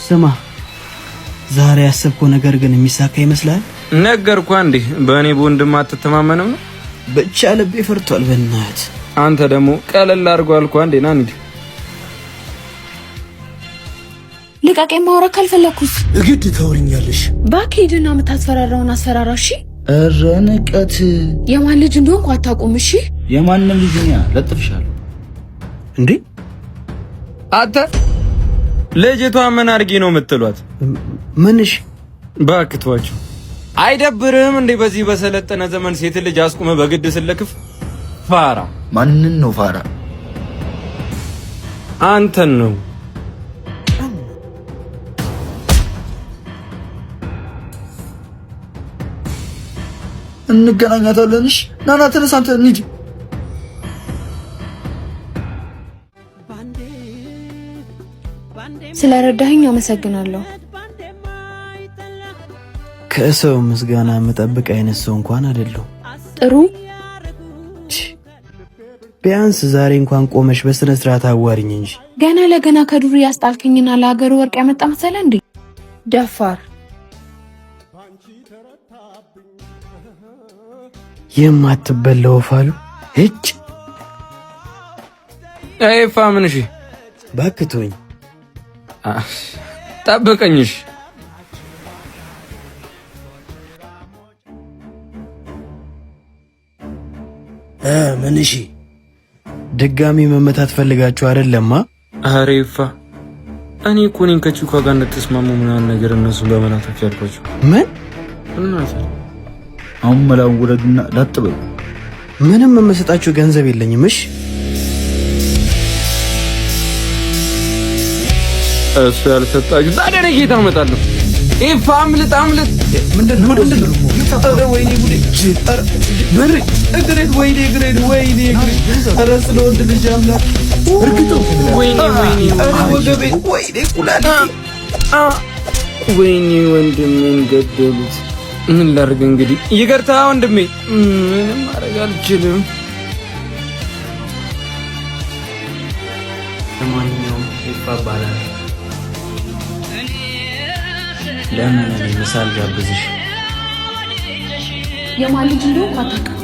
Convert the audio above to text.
ስማ፣ ዛሬ ያሰብከው ነገር ግን የሚሳካ ይመስላል? ነገርኩህ እንዴ፣ በእኔ በወንድም አትተማመንም ነው? ብቻ ልቤ ፈርቷል። በእናትህ። አንተ ደግሞ ቀለል አድርጎ አልኩህ። አንዴ ና እንሂድ። ልቀቀኝ። ማውራት ካልፈለኩስ? እግድ ታወሪኛለሽ። እባክህ ሂድና የምታስፈራራውን አስፈራራ። እሺ። ኧረ ንቀት! የማን ልጅ እንደሆንኩ አታውቁም። እሺ። የማንም ልጅ ነኝ፣ ለጥፍሻለሁ። እንዴ? አንተ ልጅቷ ምን አድርጊ ነው የምትሏት? ምንሽ? እባክህ ተዋቸው። አይደብርህም እንዴ? በዚህ በሰለጠነ ዘመን ሴት ልጅ አስቁመ በግድ ስለክፍ ፋራ። ማንን ነው ፋራ? አንተን ነው። እንገናኛታለን። እሺ ና ና፣ ተነስ አንተ፣ እንሂድ። ስለረዳኸኝ አመሰግናለሁ። ከሰው ምስጋና የምጠብቅ አይነት ሰው እንኳን አይደለሁም። ጥሩ። ቢያንስ ዛሬ እንኳን ቆመሽ በስነ ስርዓት አዋሪኝ እንጂ። ገና ለገና ከዱር ያስጣልከኝና ለሀገሩ ወርቅ ያመጣ መሰለ እንዴ? ደፋር። የማትበላው ወፍ አሉ። እጭ። ኤፋ ምን? እሺ። እባክህ ተወኝ። ጠብቀኝሽ። ምን? እሺ፣ ድጋሚ መመታት ፈልጋችሁ አይደለማ? ኧረ ኤፋ፣ እኔ እኮ እኔን ከቺኳ ጋር እንድትስማሙ ምናምን ነገር እነሱን በመላተፍ ያልኳቸው። ምን? እናት። አሁን መላውን ውረዱና ላጥ በሉ። ምንም የምሰጣችሁ ገንዘብ የለኝም። እሺ። እሱ ያልሰጣችሁ ታዲያ እኔ ጌታ እመጣለሁ። ኤፋ አምልጥ አምልጥ። ምንድን ነው? ምንድን ነው? ኧረ ወይኔ ጉዴ! ኧረ ብሬ እግሬን! ወይኔ እግሬን! ወይኔ እግሬን! ኧረ ስለ ወንድ ልጅ አምላክ! ወይኔ ወይኔ! ኧረ ወገቤ! ወይኔ ኩላሊቴ! ወይኔ ወንድሜን ገደሉት። ምን ላድርግ እንግዲህ፣ ይቅርታ ወንድሜ፣ ምንም ማድረግ አልችልም። ለማንኛውም ኤፋ እባላለሁ። ለምን እኔ ምሳ አልጋብዝሽ? የማን ልጅ እንደሆንኩ አታውቅም።